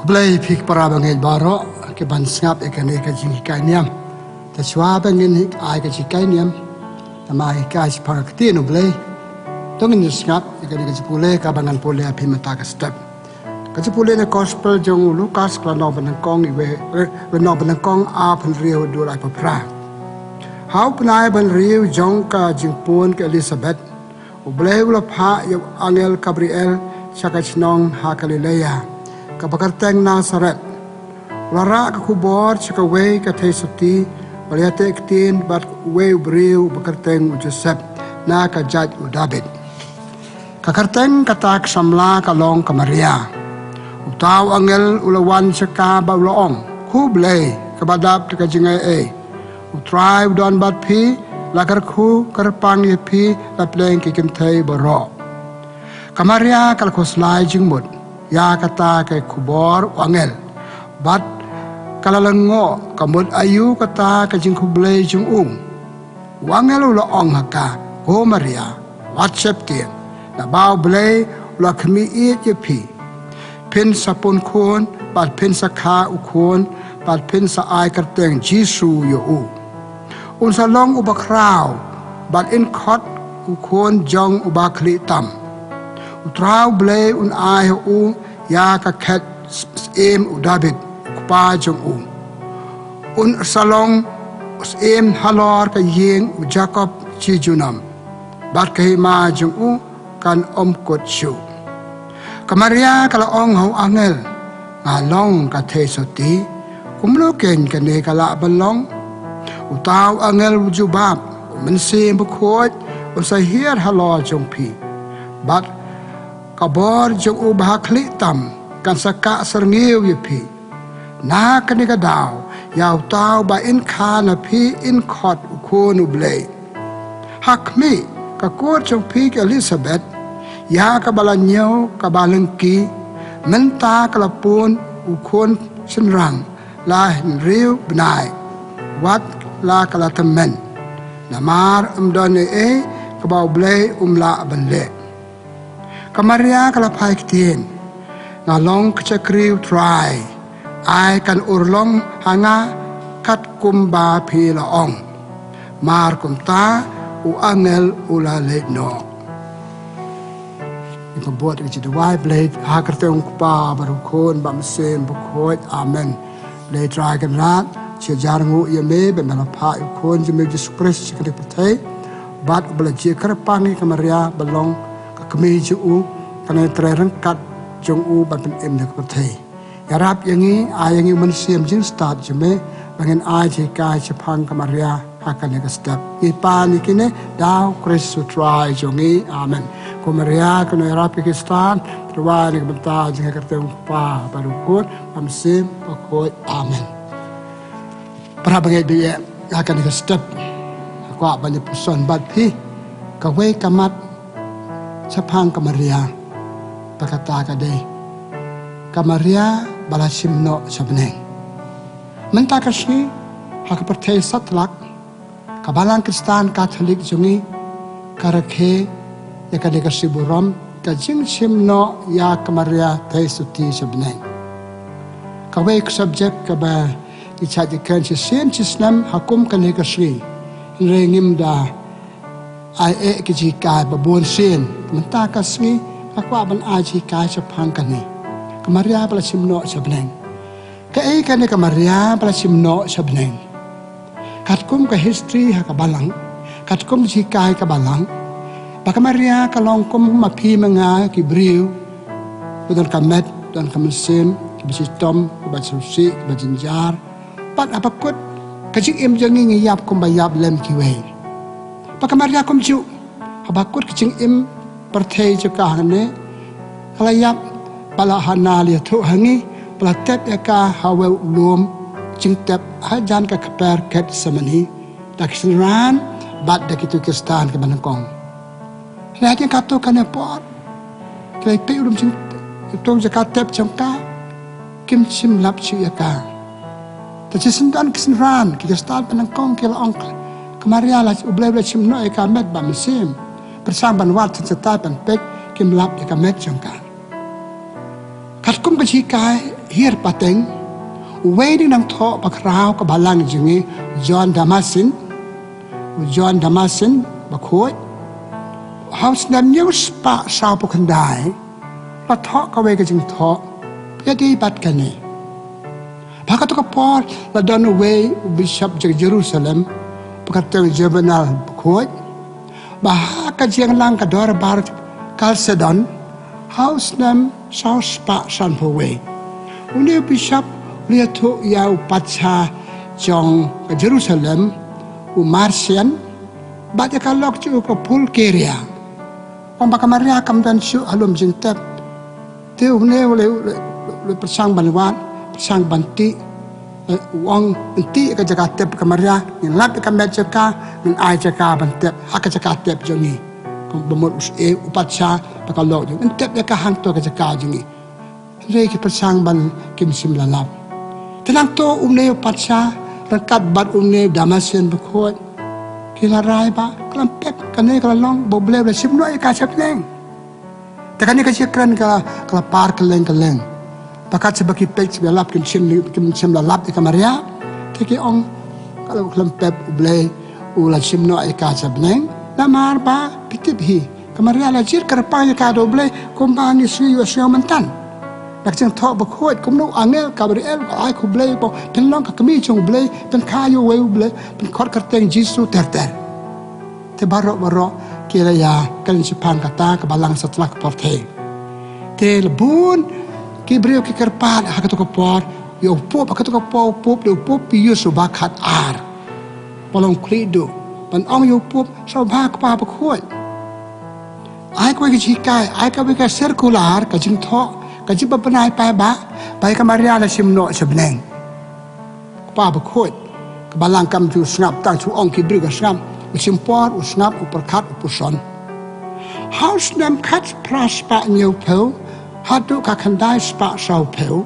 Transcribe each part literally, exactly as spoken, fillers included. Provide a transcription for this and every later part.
Khublei phi ki para bangeit baroh ki ban sngap ïa kane ka jinghikai niam. Te shuwa ba ngin ai ka jinghikai niam, te ngin hikai shaphang ka ktien U Blei. To ngin sngap ïa kane ka jingpule kaba ngan pule ïa phi mynta ka step. Ka jingpule na gospel jong u Lukas ka lynnong ba nyngkong, iwei, eh, lynnong ba nyngkong, arphew hynriew haduh laiphew phra. Ha u bnai ba hynriew jong ka jingpun ka Elisabet, U Blei u la phah ïa u angel Gabriel sha ka shnong ha Galilea, kaba kyrteng Nasaret. U la rah ka khubor sha kawei ka theisotti ba la ïateh ktien bad uwei u briew uba kyrteng u Joseph, na ka jait u Dabid. Ka kyrteng kata ka samla ka long ka Maria. Uta u angel u la wan sha ka bad u la ong, Khublei, kaba dap da ka jingaiei. U Trai u don bad phi, la kyrkhu kyrpang ïa phi na pdeng ki kynthei baroh. Ka Maria ka la khuslai jingmut ïa kata ka khubor u angel, bad ka la lyngngoh ka mut aïu kata ka jingkhublei jong u. U angel u la ong ha ka, Ko Maria, wat sheptieng, naba U Blei u la khmih ïeit ïa phi. Phin sa pun khun, bad phin sa kha u khun, bad phin sa ai kyrteng Jisu ïa u. Un sa long uba khraw, bad yn khot u khun jong uba khlieh tam. U Trai U Blei un ai ha u ïa ka khet s-, syiem u Dabid, u kpa jong u. Un sa long syiem halor ka ïing u Jakob shi junom, bad ka hima jong u kan ym kut shuh. Ka Maria ka la ong ha u angel, Nga long ka theisotti, kumno keiñ kane ka lah ban long? Uta u angel u jubab, U Mynsiem Bakhuid un sa hiar halor jong phi, bad ka bor jong uba ha khlieh tam kan sa kah syrngiew ïa phi. Na kane ka daw, ïa uta uba yn kha na phi yn khot u Khun U Blei. Ha khmih, ka kur jong phi ka Elisabet, ïa kaba la ñiew kaba lyngkhi, mynta ka la pun u khun shynrang, la hynriew bnai, wat la ka la tymmen. Namar ym don ei ei kaba U Blei um lah ban leh. Ka Maria ka la phai ktien, Nga long ka shakri U Trai, ai kan urlong ha nga katkum ba phi la ong. Mar kumta u angel u la leit noh. Ngi pynbud ïa ka jingduwai. Blei, ha ka kyrteng U Kpa bad U Khun bad U Mynsiem Bakhuid. Amen. Blei Trai Kynrad, shi hajar nguh ïa me ba me la phah ïa u Khun jong me Jisu Khrist sha kane ka pyrthei, bad uba la jia kyrpang ïa ka Maria ba long ka kmie jong u, kan trei ryngkat jong u ban pynim ïa ka pyrthei. Ïarap ïa ngi, ai ïa ngi u mynsiem jingstad jong me, ba ngin ai jinghikai shaphang ka Maria ha kane ka step. Ngi pan ïa kine da U Khrist U Trai jong ngi. Amen. Ko Maria, kynnoh ïarap ïa ki stad, duwai na ka bynta jong ngi ha ka kyrteng U Kpa bad U Khun bad U Mynsiem Bakhuid. Amen. Para bangeit ba ïeit, ha kane ka step, nga kwah ban ïa puson bad phi kawei ka mat shaphang ka Maria, ba kata ka dei ka Maria ba la shim noh sha bneng. Mynta ka sngi, ha ka pyrthei satlak, ka Balang Khristan Katholik jong ngi ka rakhe ïa kane ka sngi burom ka jingshim noh ïa ka Maria Theisotti sha bneng. Kawei ka subject kaba ngi shait ïakren shisien shisnem ha kum kane ka sngi. Hynrei ngim da ai eh ki jinghikai ba bun sien. Mynta ka sngi nga kwah ban ai jinghikai shaphang kane, ka Maria ba la shim noh sha bneng. Kaei kane ka Maria ba la shim noh sha bneng? Katkum ka history ha ka Balang, katkum ka jinghikai ka Balang, ba ka Maria ka long kum ma phi ma nga ki briew, ba don ka met, don ka mynsiem, kiba shitom, kiba sngewsih, kiba jynjar. Bad haba kut ka jingim jong ngi, ngi ïap kumba ïap lem kiwei. Ba ka Maria kumjuh, haba kut ka jingim pyrthei jong ka hangne, ka la ïap, ba la hana la ïathuh ha ngi, ba la tep ïa ka ha uwei u lum jingtep hajan ka kper Gethsemane, da ki synran bad da kito ki Khristan kiba nyngkong. Hynrei hadien katto katne por, ki la peit u lum jing, u tong jaka tep jong ka, kim shym lap shuh ïa ka. Te shisien don ki synran, ki Khristan ba nyngkong ki la ong, ka Maria la, U Blei u la shim noh ïa ka met bad mynsiem. Pyrshang ban wad sha shatai ban peit, kim lap ïa ka met jong ka. Katkum ka jinghikai Hiar pateng, uwei u nongthoh bakhraw ka balang jong ngi, John Damascene, u John Damascene bakhuid, ha u snem hynñiew spah saw phew khyndai, la thoh kawei ka jingthoh, ïadei bad kane. Ba ha kato ka por la don uwei u bishop jong Jerusalem, ba kyrteng Juvenal bakhuid, ba ha ka jinglang ka dorbar Chalcedon, ha u snem saw spah san phew wei, une u bishop u la ïathuh ïa u patsha jong ka Jerusalem, u Marcian, bad ïa ka lok jong u ka Pulcheria. Ong ba ka Maria kam don shuh ha lum jingtep. Te une u la, u la, u la pyrshang ban wad, pyrshang ban tih. Eh, u ong, "Ngan tih ïa ka jaka tep ka Maria, ngin lap ïa ka met jong ka, ngin ai jaka ban tep ha ka jaka tep jong ngi." Kumba mut u syiem, u patsha, ba ka lok jong u, "Ngin tep ïa ka hangto ka jaka jong ngi." Hynrei ki pyrshang ban, kim shym la lap. Te nangta une u patsha ryngkat bad une u Damascene bakhuid, ki la rai ba ka la pep, kane ka la long ba U Blei u la shim noh ïa ka sha bneng. Te kane ka jingkren ka, ka la par kylleng kylleng. Ba kat shaba ki peit shaba lap kim shym, kim shym la lap ïa ka Maria. Te ki ong, ka la, ka la pep, U Blei u la shim noh ïa ka sha bneng. Namar ba phi tip hi, ka Maria la jied kyrpang ïa ka da U Blei kumba ngi sngew, ïohsngew mynta. Na ka jingthoh bakhuid kumno u angel Gabriel u ai khublei ba phin long ka kmie jong U Blei, phin kha ïa uwei U Blei, phin khot kyrteng Jisu ter ter. Te baroh baroh ki la ïakren shaphang kata, ka balang satlak pyrthei. Te la bun ki briew ki kyrpad ha kato ka por ïa u Pope, ha kato ka por u Pope dei u Pope Pius uba khatar. Ba long khlieh duh, ban ong ïa u Pope, sngewbha Kpa bakhuid, ai kawei ka jinghikai, ai kawei ka circular, ka jingthoh, ka jingbna paidbah, ba ïa ka Maria la shim noh sha bneng. Kpa bakhuid, ka balang kam ju sngap, tang shu ong ki briew ka sngap, u shim por, u sngap, u pyrkhat, u puson. Ha u snem khatphra spah hynñiewphew haduh ka khyndai spah sawphew,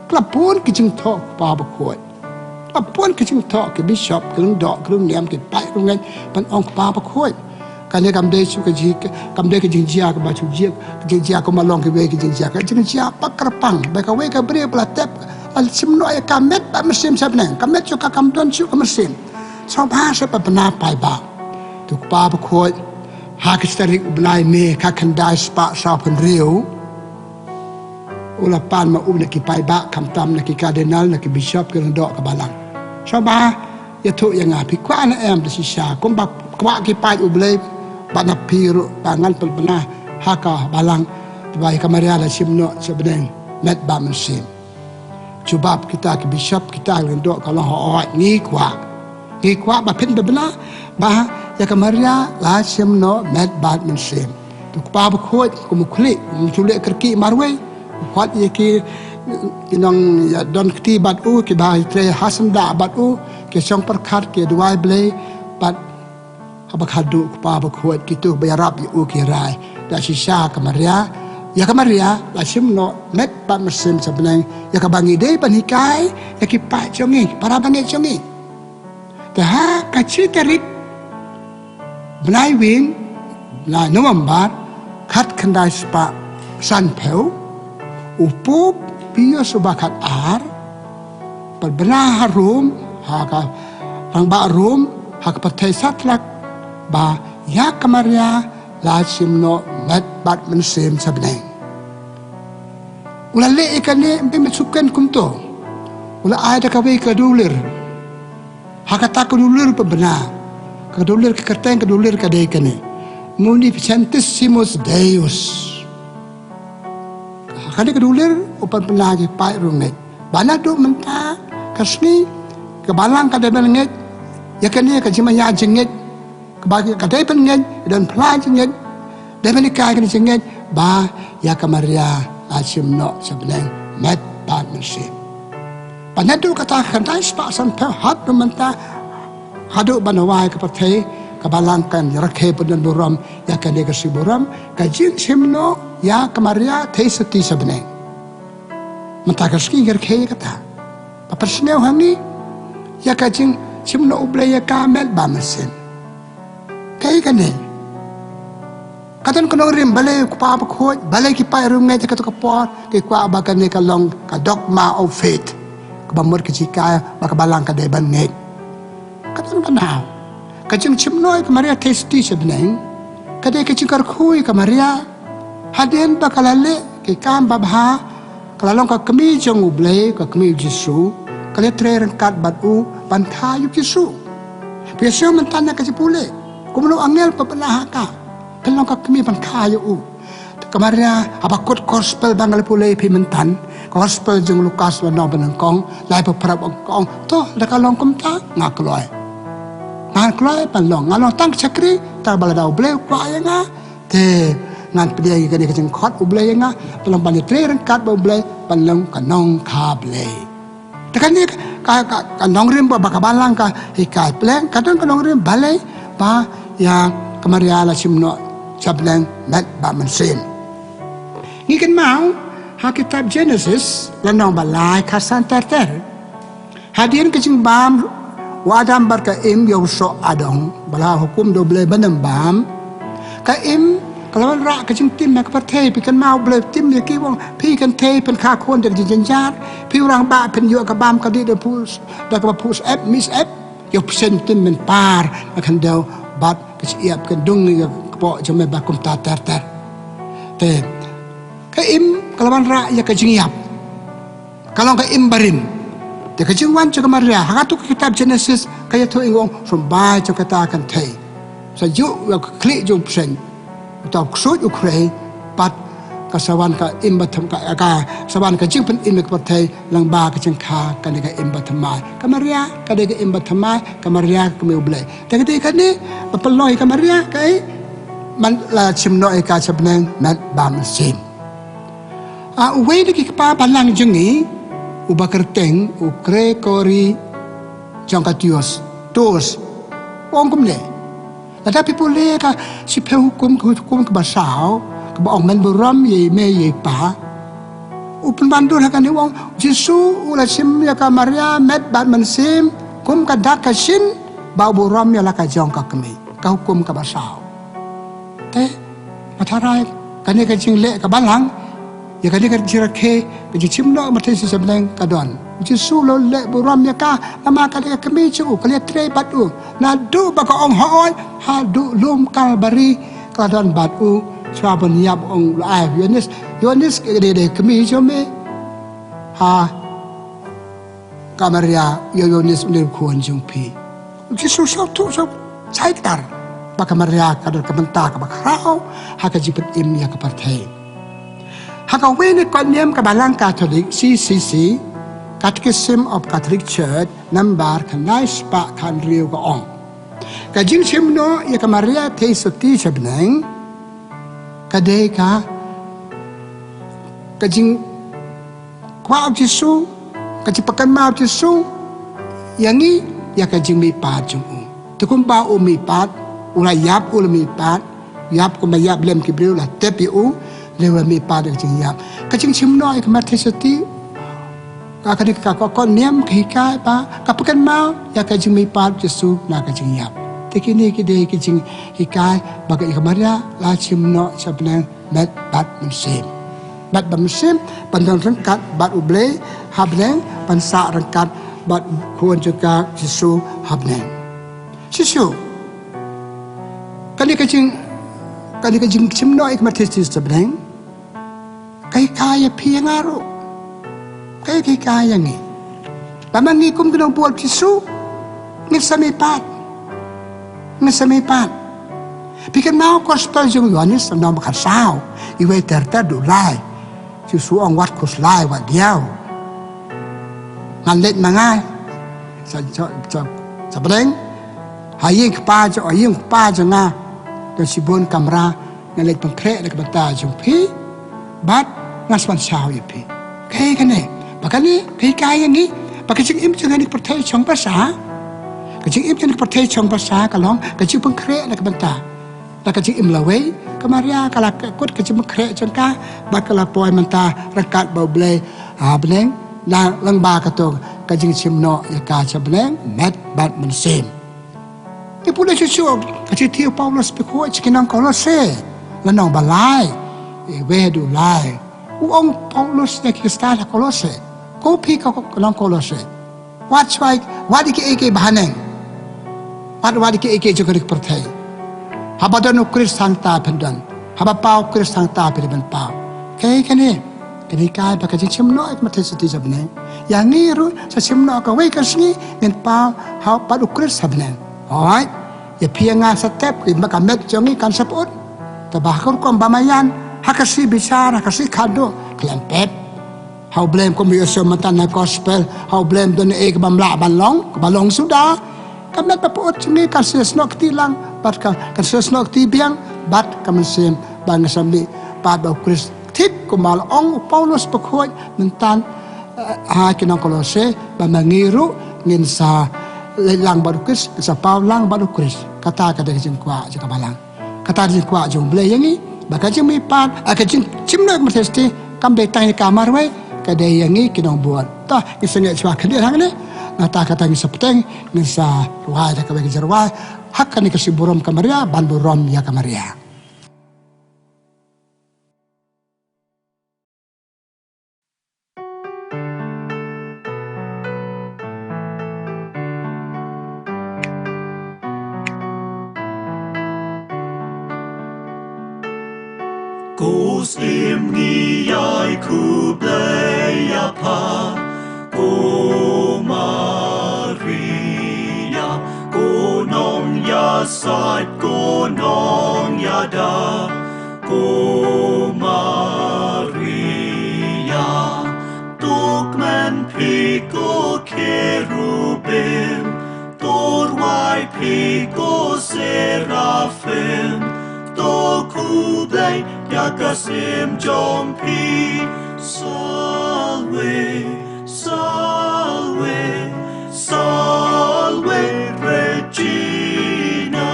ka la bun ki jingthoh Kpa bakhuid. La bun ki jingthoh ki bishop, ki lyngdoh, ki riew niam, ki paid riew ngeit, ban ong Kpa bakhuid. Kane kam dei shu ka jing, kam dei ka jingjia kaba shu jia, ka jingjia kumba long kiwei ki jingjia, ka jingjia ba kyrpang, ba kawei ka briew ba la tep, la shim noh ïa ka met bad mynsiem sha bneng, ka met jong ka kam don shuh ka mynsiem. Sngewbha sa pynbna paidbah. Te u Kpa bakhuid, ha ka shi tarik u bnai May, ka khyndai spah sawphew hynriew, u la pan ma u na ki paidbah, khamtam na ki cardinal, na ki bishop, ki lyngdoh ka balang. Sngewbha ïathuh ïa nga, phi kwah ne em da shisha, kumba kwah ki paid U Blei, bad na phi ruh ba ngan pynbna ha ka balang, ba ïa ka Maria la shim noh sha bneng, met bad mynsiem. Jubab kita ki bishop, kita ki lyngdoh ka long, hooid, ngi kwah. Ngi kwah ba phin pynbna ba ïa ka Maria la shim noh met bad mynsiem. Te u Kpa bakhuid kum u khlieh, um ju leh kyrkieh marwei. U khot ïa ki, ki nongïadon kti bad u, kiba trei ha syndah bad u, ki shong pyrkhat, ki duwai Blei, bad haba khadduh u Kpa bakhuid, kito ba ïarap ïa u ki rai, da shisha ka Maria, ïa ka Maria la shim noh met bad mynsiem sha bneng, ïa kaba ngi dei ban hikai ïa ki paid jong ngi, para bangeit jong ngi. Te ha ka shi tarik bnai Win, bnai November, khatkhyndai spah sanphew, u Pope Pius uba khatar, pynbna ha Rome, ha ka rangbah Rome, ha ka pyrthei satlak, ba ïa ka Maria la shim noh met bad mynsiem sha bneng. U la leh ïa kane, ym dei ban shu kren kumto. U la ai da kawei ka dulir. Ha kata ka dulir pynbna, ka dulir, ka kyrteng ka dulir ka dei kane, Munificentissimus Deus. Ha kane ka dulir u pynbna ïa ki paid riew ngeit. Ba naduh mynta ka sngi, ka balang ka dei ban ngeit ïa kane ka jingmaya jingngeit, kaba ka dei ban ngeit, don phla jingngeit, dei ban hikai kane jingngeit, ba ïa ka Maria la shim noh sha bneng, met bad mynsiem. Ba naduh kata khyndai spah sanphew haduh mynta, haduh ban wai ka pyrthei, ka balang kan rakhe pyndon burom ïa kane ka sngi burom, ka jingshim noh ïa ka Maria Theisotti sha bneng. Mynta ka sngi ngi rakhe ïa kata. Ba pynsngew ha ngi ïa ka jingshim noh U Blei ïa ka met bad mynsiem. Kaei kane? Ka don ka nongrim, balei u kpa bakhuid, balei ki paid riewngeit ha kato ka por ki kwah ba kane ka long ka dogma of faith, kaba mut ka jinghikai ba ka balang ka dei ban ngeit. Ka don ka nau, ka jingshim noh ïa ka Maria Theisotti sha bneng ka dei ka jingkyrkhu ïa ka Maria. Hadien ba ka la leh ki kam babha, ka la long ka kmie jong U Blei, ka kmie U Jisu, ka la trei ryngkat bad u ban kha ïa U Jisu. Phi ïohsngew mynta na ka jingpule kumno angel ba pynah ha ka, pynlong ka kmie ban kha ïa u. Ka Maria, haba kut gospel ba nga la pule phi mynta, gospel jong u Lukas lynnong banyngkong, laiphew phra, ba ong, to lada ka long kumta nga kloi. Ngan kloi ban long, ngan long tang shakri, tang ba lada U Blei u kwah ïa nga, te ngan pdiang ïa kane ka jingkhot U Blei ïa nga, ban long ban ïatrei ryngkat bad U Blei, ban long ka nongkha Blei. Te kane ka, ka, ka, ka nongrim ba, ba ka balang ka hikai. Pyrshang ka don ka nongrim, balei ba ïa ka Maria la shim noh sha bneng met bad mynsiem. Ngi kynmaw ha kitab Genesis lynnong ba lai, khatsan ter ter. Hadien ka jingbam u Adam bad ka Im ïa u soh adong, ba la hukum da U Blei ban ym bam, ka Im ka la wanrah ka jingtim ha ka pyrthei. Phi kynmaw, U Blei u tim ïa ki, u ong, phi kynthei phin kha khun da ka jingjynjar, phi u rangbah phin ïoh ka bam ka dih da pus, da kaba pus ep mis ep, ïa u bseiñ tim mynpar na khyndew bad ka shyiap kan dung ïa ka kpoh jong me bad kumta ter ter. Te ka Im ka la wanrah ïa ka jingïap, ka long ka Im barim. Te ka jingwan jong ka Maria ha kato ka kitab Genesis ka ïathuh ïa u, ong, symbai jong kata ka kynthei, sa ïuh ïa ka khlieh jong u bseiñ, uta u ksuid u khrei, bad ka sa wan ka Im bathymmai, ka, ka sa wan ka jingpynim ïa ka pyrthei lyngba ka jingkha kane ka Im bathymmai. Ka Maria ka dei ka Im bathymmai, ka Maria ka kmie U Blei. Te ka dei kane ba pynlong ïa ka Maria kaei, ban la shim noh ïa ka sha bneng met bad mynsiem. Ah, uwei na ki kpa balang jong ngi, uba kyrteng u Gregory jong ka Tours, Tours, u ong kumne. Lada phi pule ka Shiphew Hukum, ka hukum kaba saw, kaba ong men burom ïa i mei ïa i pa, u pynban dur ha kane, u ong, Jisu u la shim ïa ka Maria met bad mynsiem kum ka dak ka shin, ba u burom ïa la ka jong ka kmie. Ka hukum kaba saw. Te nga tharai kane ka jingleh ka balang ïa kane ka jingrakhe, ka jingshim noh Mathai shisha bneng ka don. Jisu u la leh burom ïa ka namar ka dei ka kmie jong u, ka la trei bad u. Naduh ba ka ong hooid, haduh lum Kalbari ka la don bad u. Shuwa ban ïap, ong, u la ai Ïoannis, Ïoannis, ka dei, dei kmie jong me. Ha ka Maria, ïa u Ïoannis u dei u khun jong phi. U Jisu u sngewthuh, u sngewthuh shai kdar ba ka Maria ka don ka bynta kaba khraw ha ka jingpynim ïa ka pyrthei. Ha kawei na ka niam ka Balang Katholik, C C C, Catechism of Catholic Church, nambar khyndai spah khathynriew, ka ong, ka jingshim noh ïa ka Maria Theisotti sha bneng ka dei ka, ka jing kwah u Jisu, ka jingpynkynmaw u Jisu ïa ngi ïa ka jingmihpat jong u. Te kumba u mihpat, u la ïap, u la mihpat, ïap kumba ïap lem ki briew, la tep ïa u, leh u la mihpat da ka jingïap. Ka jingshim noh ïa ka Maria Theisotti, ka, ka, ka, ka, ka niam ka hikai ba ka pynkynmaw ïa ka jingmihpat u Jisu na ka jingïap. Te kine ki dei ki jinghikai ba ka, ïa ka Maria la shim noh sha bneng met bad mynsiem. Met bad mynsiem, ban don ryngkat bad U Blei ha bneng, ban sah ryngkat bad u khun jong ka Jisu ha bneng. Shisha, kane ka jing, kane ka jingshim noh ïa ka Maria Theisotti sha bneng ka hikai ïa phi ïa nga ruh. Ka hikai ïa ngi. Ba ma ngi kum ki nongbud Jisu, ngin sa mihpat. Ngin sa mihpat. Phi kynmaw gospel jong u Ïoannis, lynnong ba khatsaw, iwei ter ter haduh lai. Jisu u ong, wat khuslai, wat diaw. Ngan leit ma nga sha, sha, sha, sha bneng. Ha ïing Kpa jong, ha ïing Kpa jong nga don shibun kamra. Ngan leit pynkhreh na ka bynta jong phi bad ngan sa wan shaw ïa phi. Kaei kane? Ba kane ka hikai ïa ngi ba ka jingim jong ngi ha kane ka pyrthei shong basa. Ka jingim jong ngi ha kane ka pyrthei shong basa ka long ka jingpynkhreh na ka bynta. Na ka jingim lawei, ka Maria ka la kut ka jingpynkhreh jong ka bad ka la poi mynta ryngkat bad U Blei ha bneng, na lyngba kato ka jingshim noh ïa ka sha bneng met bad mynsiem. Ngi pule shuh shuh ka shithi u Paulus bakhuid sha ki nong Kolose, Lynnong ba lai, eh, wei haduh lai. U ong Paulus ïa ki Khristan ha Kolose. Ko phi ka, ka nong Kolose. Wat shuwa, wat ïa kiei kiei ba haneng. Wat, wat ïa kiei kiei jong kane ka pyrthei. Haba don U Khrist hangta phin don. Haba paw U Khrist hangta phin don paw. Kaei kane. Kane ka ba ka jingshim noh ïa ka Methodisti sha bneng. Ïa ngi ruh sa shim noh kawei ka sngi ngin paw ha pat U Khrist ha bneng. Hooid. Ïa phi ïa nga sa tep, ïa ma ka met jong ngi kan sa pyut. Te ba ha ka rukom ba maïan, ha ka shi bichar, ha ka shi khadduh, khlem pep. Ha U Blei kum u Jisu mynta na gospel, ha U Blei don ei kaba ym lah ban long, kaba long suda. Ka met ba pyut jong ngi kan sa snoh kti lang, bad ka, kan sa snoh kti biang, bad ka mynsiem ba ngi sa mih, bad ba U Khrist. Thik kumba la ong u Paulus bakhuid mynta, eh, ha ki nong Kolose, ba ma ngi ruh ngin sa leit lang bad U Khrist, ngin sa paw lang bad U Khrist. Kata ka dei ka jingkwah jong ka balang. Kata ka dei ka jingkwah jong U Blei ïa ngi, ba ka jingmihpat, eh, ka jingshim noh ïa ka Methodisti, kam dei tang ïa ka marwei, ka dei ïa ngi ki nongbud. To, ngin sa ngeit shuwa khyndiat hangne, nangta kata ngin sa bteng, ngin sa rwai da kawei ka jingrwai, ha kane ka sngi burom ka Maria, ban burom ïa ka Maria. Ko Syiem ngi ïai khublei ïa pha, ko Maria, ko nongïasaid, ko nongïada, ko Maria, to kmen phi ko Kherubim, to rwai phi ko Serafim, to khublei ïa ka Syiem jong phi. Salve, Salve, Salve Regina.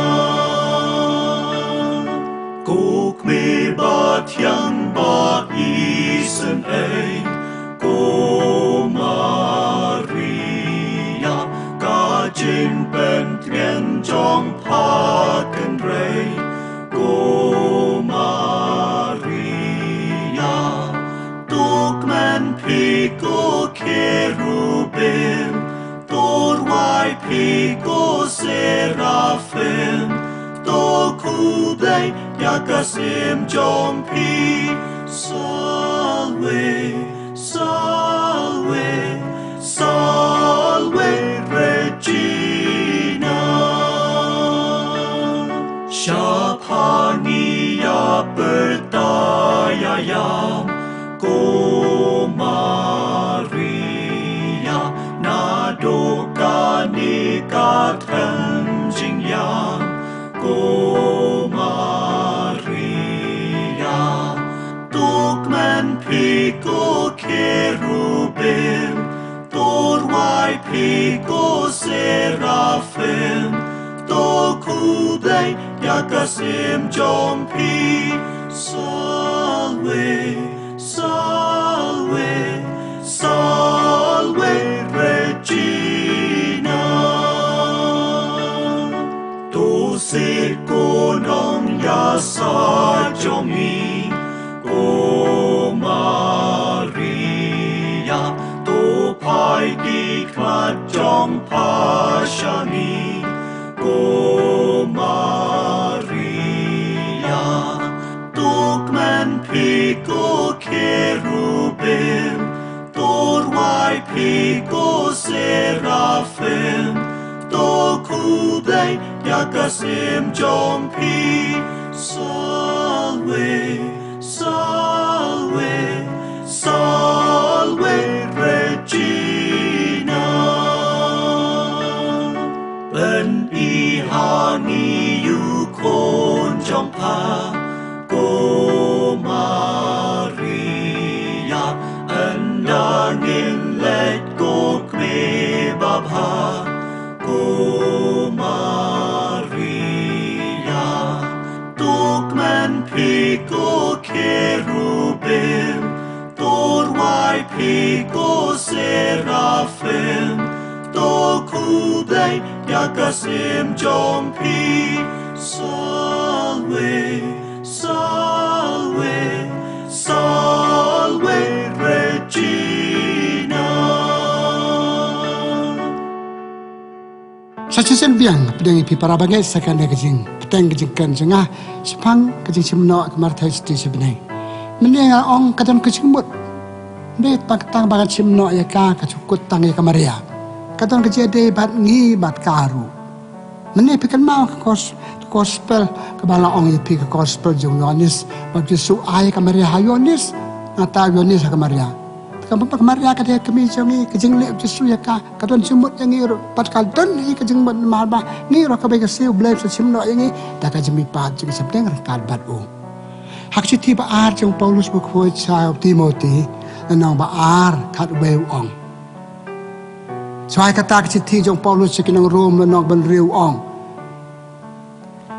Ko Kmie ba thiang ba isynei, ko Maria, ka jingpyntngen jong pha kynrei, ko Maria, to kmen phi ko Kherubim, to rwai phi ko Serafim, to khublei ïa ka Syiem jong phi. Salve, Salve, Salve Regina. Shaphang ïa pyrta ïa ïam, ko Maria, naduh kane ka theng jingïam, ko Maria, to kmen phi ko Kherubim, to rwai phi ko Serafim, to khublei ïa ka Syiem jong phi. Salve, Salve, Salve Regina. To sih ko nongïasaid jong ngi, ko Maria, to phai ki khmat jong pha sha ngi, ko Maria, to kmen phi ko Kherubim, to rwai phi ko Serafim, to khublei ïa ka Syiem jong phi. Salve, Salve, Salve Regina. Pyni ha ngi ïa u khun jong pha, ko Maria, ynda ngin leit ko Kmie babha, ko Maria, to kmen phi ko Kherubim, to rwai phi ko Serafim, to khublei ïa ka Syiem jong phi. Salve, Salve. Biang pdeng ïa phi para bangeit sa kane ka jingpdeng ka jingkren jong nga shaphang ka jingshim noh ka Martha Ïa Siti Sha Bneng. Mynne nga ong ka don ka jingmut. Mynne tang tang ba ka shim noh ïa ka, ka shu kut tang ïa ka Maria. Ka don ka jingïadei bad ngi bad ka ruh. Mynne phi kynmaw ka gos-, gospel kaba la ong ïa phi, ka gospel jong u Ïoannis, ba u Jisu ai ïa ka Maria ha u Ïoannis, nangta u Ïoannis ha ka Maria. Te ka Maria ka dei ka kmie jong ngi, ka jingleh u Jisu ïa ka ka don jingmut ïa ngi ruh, bad ka don hi ka jingmut namar ba ngi ruh kaba ïa ka sngi U Blei u sa shim noh ïa ngi da ka jingmihpat jong ngi sha bneng ryngkat bad u. Ha ka shithi ba ar jong u Paulus ba u khuid sha u Timothi, lynnong ba ar khatwei u ong. Shuwa ïa kata, ka shithi jong u Paulus sha ki nong Rom, lynnong ba hynriew u ong.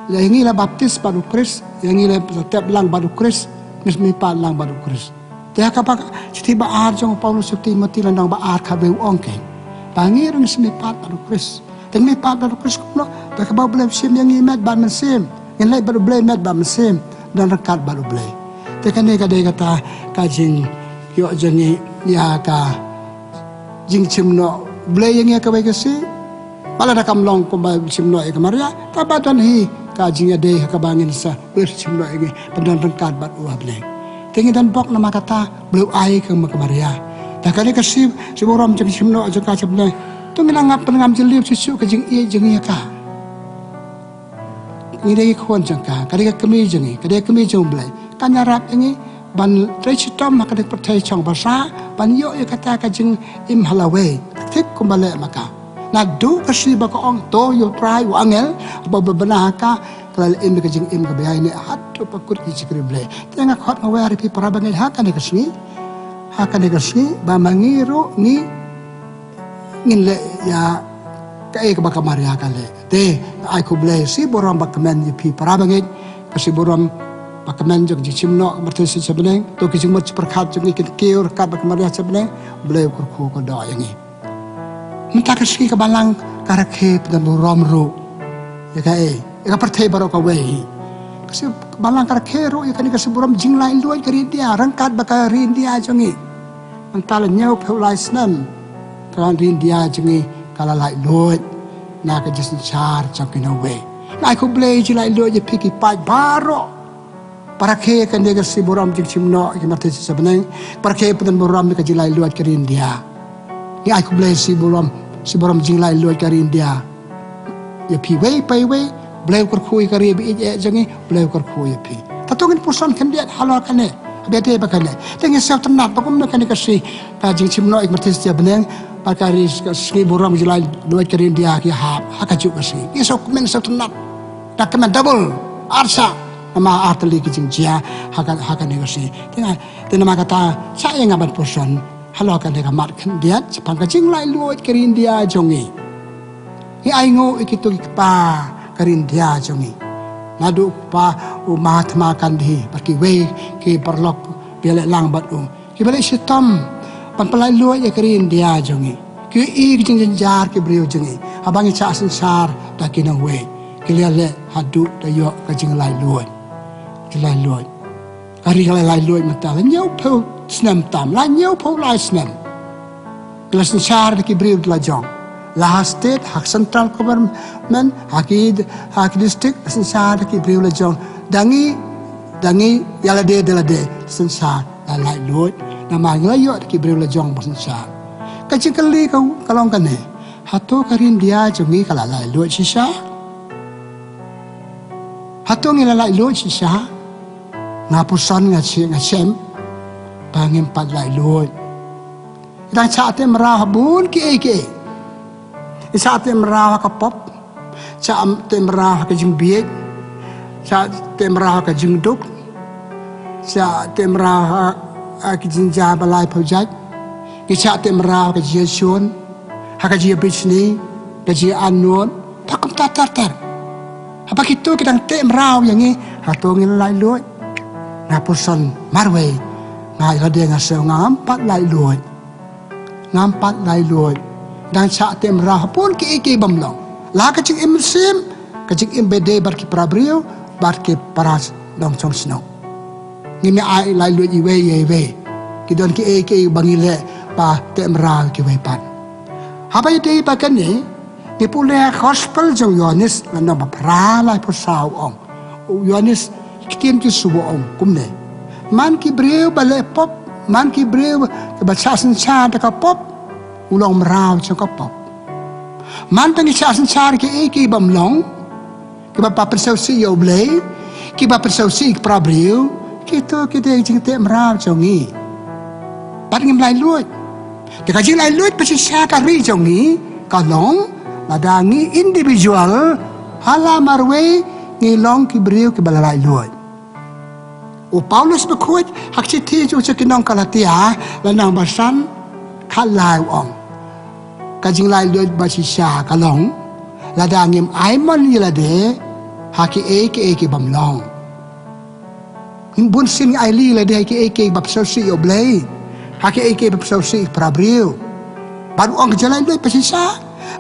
Ïa ngi la baptis bad u Khrist, ïa ngi la tep lang bad u Khrist, ngi sa mihpat lang bad u Khrist. Te ha kaba, shithi ba ar jong u Paulus sha u Timothi, lynnong ba ar khatwei u ong kein ba ngi ruh ngi sa mihpat bad u Khrist. Te ngi mihpat bad u Khrist kumno? Da kaba U Blei u shim ïa ngi met bad mynsiem. Ngin leit bad U Blei met bad mynsiem, don ryngkat bad U Blei. Te kane ka dei kata ka jingïoh jong ngi ïa ka jingshim noh U Blei ïa ngi ha kawei ka sngi. Ba lada kam long kumba shim noh ïa ka Maria, tangba don hi ka jingïadei ha kaba ngin sa, U Blei u shim noh ïa ngi ban don ryngkat bad u ha bneng. Te ngi don bok namar kata, U Blei u ai ka ma ka Maria. Te kane ka sngi, sngi burom jong ka shim noh jong ka sha bneng, to ngin nang ngam pynngam jylliew shuh shuh ka jingïeit jong ngi ïa ka. Ngi dei ki khun jong ka, ka dei ka kmie jong ngi, ka dei ka kmie jong U Blei. Kan ïarap ïa ngi ban trei shitom ha kane ka pyrthei shong basa, ban ïoh ïa kata ka jingim ha lawei, thik kumba leh ma ka. Naduh ka sngi ba ka ong, to ïa U Trai, u angel ba u bna ha ka, ka la leh im ïa ka jingim kaba ïaineh haduh ba kut ki shakri U Blei. Te nga khot nga wer ïa phi para bangeit ha kane ka sngi, ha kane ka sngi, ba ma ngi ruh ngi ngin leh ïa kaei kaba ka Maria ka leh. Te nga ai khublei, sngi burom ba kmen ïa phi para bangeit, ka sngi burom ba kmen jong ka jingshim noh ka Martha Ïa Siti Sha Bneng. To ki jingmut jingpyrkhat jong ngi kin kiew ryngkat bad ka Maria sha bneng, U Blei u kyrkhu kyrdoh ïa ngi. Mynta ka sngi ka balang ka rakhe pynban burom ruh ïa kaei, ïa ka pyrthei baroh kawei. Ka sngi ka balang ka rakhe ruh ïa kane ka sngi burom jinglaitluid ka ri India, ryngkat bad ka ri India jong ngi. Mynta la hynñiewphew lai snem ka ri India jong ngi ka la laitluid na ka jingsynshar jong ki nongwei. Nga ai khublei jinglaitluid ïa phi ki paid baroh. Ba rakhe kane ka sngi burom jingshim noh ïa ka Martha Ïa Siti Sha Bneng, ba rakhe pynban burom ïa ka jinglaitluid ka ri India. Ngi ai khublei sngi burom, sngi burom jinglaitluid ka ri India. Ïa phi wei pa wei, Blei u kyrkhu ïa ka ri ba ïeit eh jong ngi, Blei u kyrkhu ïa phi. Te to ngin puson khyndiat halor kane, haba ïadei bad kane. Te ngin sngewtynnat ba kumno kane ka sngi ka jingshim noh ïa ka Martha Ïa Siti Sha Bneng bad ka ri, ka sngi burom jinglaitluid ka ri India ki hap ha kajuh ka sngi. Ngin sngewkmen sngewtynnat. Da kmen double, arshah, namar artylli ki jingjia ha ka, ha kane ka sngi. Te nga, te namar kata, shah ïa nga ban puson halor kane ka mat khyndiat shaphang ka jinglaitluid ka ri India jong ngi. Ngi ainguh ïa kito ki kpa ka ri India jong ngi, naduh u kpa u Mahatma Gandhi bad kiwei ki paralok ba ïaleh lang bad u, kiba leh shitom ban pynlaitluid ïa ka ri India jong ngi. Ki ïohi ki jingjynjar ki briew jong ngi, haba ngi shah synshar da ki nongwei, ki la leh haduh da ïoh ka jinglaitluid. Jinglaitluid. Ka ri ka la laitluid mynta la hynñiewphew snem tam, la hynñiewphew lai snem. Ki la synshar da ki briew la jong. La ha state, ha central government, ha ki, ha ki district, la synshar da ki briew la jong. Da ngi, da ngi, ïa lade da lade, synshar, la laitluid. Namar ngi la ïoh da ki briew la jong ba synshar. Ka jingkylli ka, ka long kane. Hato ka ri India jong ngi ka la laitluid shisha? Hato ngi la laitluid shisha? Nga puson, nga shi-, nga shem ba ngim pat laitluid. Ngi dang shah teh mraw ha bun kiei kiei. Ngi shah teh mraw ha ka pop, shah teh mraw ha ka jingbieit, shah teh mraw ha ka jingduk, shah teh mraw ha, ha ka jingjia ba laiphew jait. Ngi shah teh mraw ha ka jingïashun, ha ka jingïabishni, ka jingïainod, bad kumta ter ter. Haba kito ki dang teh mraw ïa ngi, hato ngi la laitluid? Nga puson marwei, nga ïa lade nga sngew ngam pat laitluid. Ngam pat laitluid. Dang shah teh mraw ha bun kiei kiei bym long. La ka jingim mynsiem, ka jingim ba ïadei bad ki para briew, bad ki para nongshong shnong. Ngim ïa ai laitluid iwei ïa iwei. Ki don kiei kiei ba ngi leh ba teh mraw ïa kiwei pat. Haba ïadei bad kane, Ngi pule ha gospel jong u Ïoannis, lynnong ba phra, laiphew saw, u ong. U Ïoannis, ktien Jisu u ong kumne: Man ki briew ba leh pop, man ki briew ba shah synshar da ka pop, u long mraw jong ka pop. Man tang ki shah synshar ki ei ki bym long, kiba pynshai shisha ïa U Blei, kiba pynshai shisha ïa ki para briew, kito ki dei jingteh mraw jong ngi. Bad ngim laitluid. Te ka jinglaitluid bashisha ka ri jong ngi ka long lada ngi individual, ha la marwei, ngi long ki briew kiba la laitluid. U Paulus bakhuid ha ka shithi jong u sha ki nong Galatia, lynnong ba san, khatlai, u ong: Ka jinglaitluid bashisha ka long lada ngim ai mon ïa lade ha ki ei ki ei ki bym long. Ngim bun sien ngi ai ïa lade ha ki ei ki ei ba pynshai shisha ïa U Blei, ha ki ei ki ei ba pynshai shisha ïa ki para briew. Bad u ong ka jinglaitluid bashisha,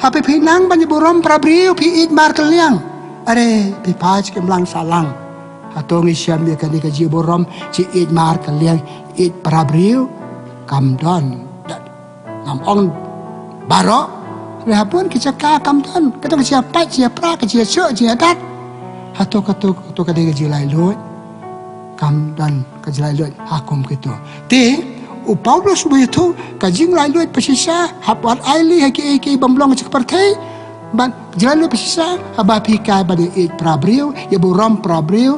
haba phi nang ban ïaburom para briew phi ïeit markylliang. Are, phi phai sha ka imlang sahlang. Hato ngi shem ïa kane ka jingïaburom, jingïeit markylliang, ïeit para briew? Kam don. Ngam ong baroh, hynrei ha bun ki jaka kam don. Ka don ka jingïapait, jingïapra, ka jingïashoh, jingïadat. Hato, kato, kato ka dei ka jinglaitluid? Kam don ka jinglaitluid ha kum kito. Te u Paulus u ïathuh ka jinglaitluid bashisha, hap wat ai lade ha ki ei ki ei bym long jong ka pyrthei. Bad ka jinglaitluid bashisha haba phi kai ban ïeit para briew, ïaburom para briew,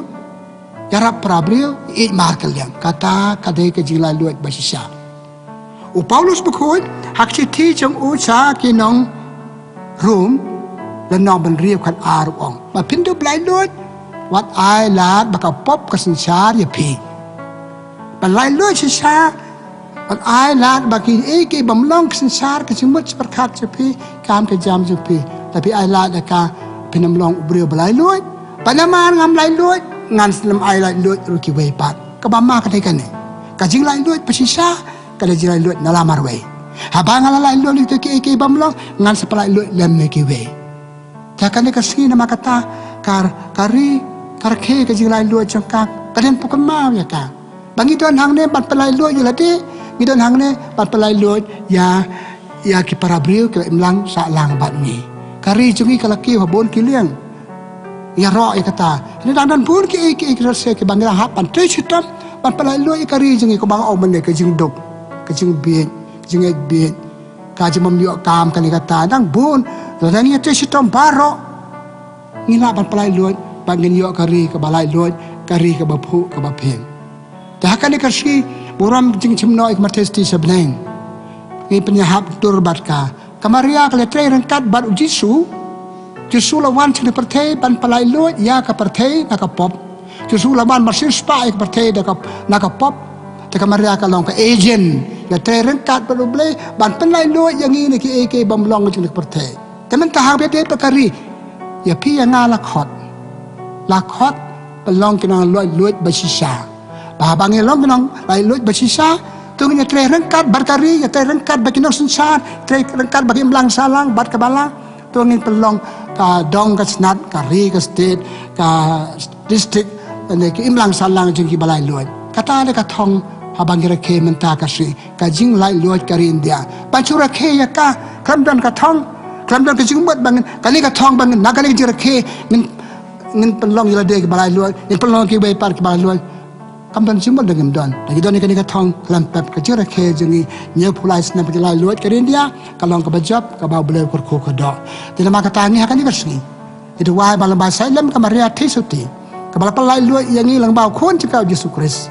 ïarap para briew, ïeit markylliang. Kata ka dei ka jinglaitluid bashisha. U Paulus bakhuid ha ka shithi jong u sha ki nong Rom, lynnong ba hynriew, khatar, u ong: Ba phin dup laitluid, wat ai lad ba ka pop ka synshar ïa phi. Ban laitluid shisha, wat ai lad ba ki ei ki ei bym long ka synshar, ka jingmut jingpyrkhat jong phi, kam ka jam jong phi. Lada phi ai lad ïa ka, phin ym long u briew ba laitluid. Bad namar ngam laitluid, ngan sa ym ai laitluid ruh ïa kiwei pat. Kaba ma ka dei kane: ka jinglaitluid bashisha ka dei jinglaitluid na la marwei. Haba nga la laitluid ïa ki ei ki ei bym long, ngan sa pynlaitluid lem ïa kiwei. Te ha kane ka sngi, namar kata, ka, ka ri ka rakhe ka jinglaitluid jong ka, ka don pukun maw ïa ka. Ba ngi don hangne ban pynlaitluid ïa lade, ngi don hangne ban pynlaitluid ïa, ïa ki para briew kiba imlang sahlang bad ngi. Ka ri jong ngi ka la kiew ha bun ki liang. Ïaroh ïa kata. Hynrei dang don bun ki ei ki ei ki rase kiba ngi la hap ban trei shitom ban pynlaitluid ïa ka ri jong ngi, kaba nga ong mynne, ka jingduk, ka jingbieit, ka jingngeit bieit, ka jingbym ïoh kam, kane kata, dang bun. Lada ngi trei shitom baroh, ngi lah ban pynlaitluid, bad ngin ïoh ka ri kaba laitluid, ka ri kaba phuh, kaba phieng. Te ha kane ka sngi, burom jingshim noh ïa ka Marthai Siti sha bneng. Ngi pynïahap tur bad ka. Ka Maria ka la trei ryngkat bad u Jisu. Jisu la wan sha ka pyrthei ban pynlaitluid ïa ka pyrthei na ka pop. Jisu la wan ban siew spah ïa ka pyrthei da ka, na ka pop. Te ka Maria ka long ka agent, la trei ryngkat bad U Blei ban pynlaitluid ïa ngi na ki ei ki ei bym long jong ka pyrthei. Te mynta haba ïadei bad ka ri, ïa phi ïa nga la khot. La khot ban long ki nonglaitluid bashisha. Ba haba ngi long ki nonglaitluid bashisha, to ngin ïatrei ryngkat bad ka ri, ïatrei ryngkat bad ki nongsynshar, trei ryngkat bad ki imlang sahlang bad ka balang. To ngin pynlong ka dong ka snat, ka ri ka state, ka district, ne ki imlang sahlang jong kiba laitluid. Kata dei ka thong haba ngi rakhe mynta ka sngi, ka jinglaitluid ka ri India. Ban shu rakhe ïa ka, khlem don ka thong, khlem don ka jingmut ba ngin, kane ka thong ba ngin, na kane ka jingrakhe, ngin, ngin pynlong ïa lade kiba laitluid, ngin pynlong kiwei pat kiba laitluid. Kam don jingmut, dang ngim don. Lada ngi don ïa kane ka thong, khlem pep, ka jingrakhe jong ngi hynñiewphew lai snem ka jinglaitluid ka ri India ka long kaba jop, kaba U Blei u kyrkhu kyrdoh. Te namar kata ngi ha kane ka sngi, ngi duwai ba lyngba i Saitlymm ka Maria Theisotti, kaba la pynlaitluid ïa ngi lyngba u Khun jong ka, u Jisu Khrist,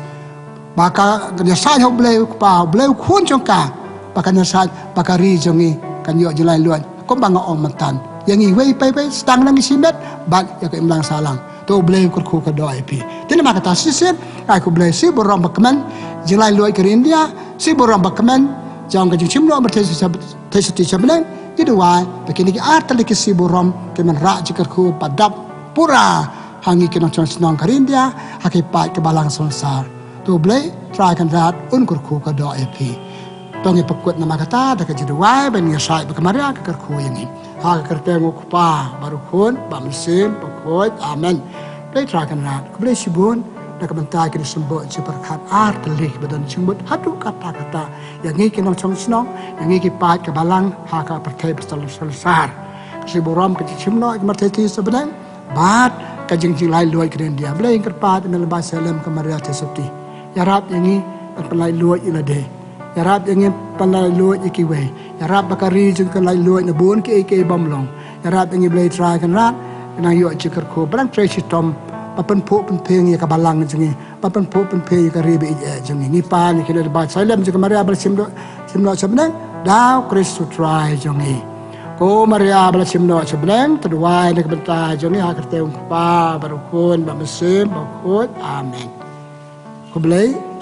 ba ka, kan ïasaid ha U Blei u Kpa, U Blei u Khun jong ka, ba kan ïasaid ba ka ri jong ngi kan ïoh jinglaitluid. Kumba nga ong mynta, ïa ngi iwei pa iwei, sdang na ngi shimet bad ïa ka imlang sahlang. To U Blei u kyrkhu kyrdoh ïa phi. Te namar kata shisien, ai ko U Blei shibun burom ba kmen, jinglaitluid ka ri India, shibun burom ba kmen jong ka jingshim noh Marthai Siti sha, Marthai Siti sha bneng. Ngi duwai ba kine ki ar tylli ki shibun burom kin wanrah jingkyrkhu ba dap pura ha ngi ki nongshong shnong ka ri India, ha ki paid ka balang songsar. To U Blei Trai Kynrad un kyrkhu kyrdoh ïa phi. To ngin pynkut namar kata da ka jingduwai ban ïasaid ba ka Maria ka kyrkhu ïa ngi. Ha ka kyrteng u Kpa bad u Khun bad u Mynsiem Bakhuid. Amen. Blei Trai Kynrad, khublei shibun na ka bynta kine ki symboh jingpyrkhat ar tylli ba don jingmut haduh katta katta ïa ngi ki nongshong shnong, ïa ngi ki paid ka balang ha ka pyrthei ba songsar. Shi burom ka jingshim noh ïa ki martyr sa bneng bad ka jingjinglait luid ka India. Blei ïa ka kyrpad ïa ka Lyngba Salem ka Maria Theisotti. Ïarap ïa ngi ban pynlait luid ïa lade. Ïarap ïa ngi ban pynlait luid ïa kiwei. Ïarap ba ka ri jong ngi kan lait luid na bun kiei kiei bym long. Ïarap ïa ngi Blei Trai Kynrad, kan nang ïoh jingkyrkhu ba dang trei shitom, ba pynphuh pynphieng ïa ka balang jong ngi, ba pynphuh pynphieng ïa ka ri ba ïeit jong ngi. Ngi pan ïa ki na Lyngba Salem jong ka Maria ba la shim noh, shim noh sha bneng da u Khrist u Trai jong ngi. Ko Maria ba la shim noh sha bneng, to duwai na ka bynta jong ngi ha ka kyrteng u Kpa bad u Khun bad u Mynsiem Bakhuid. Amen. Khublei.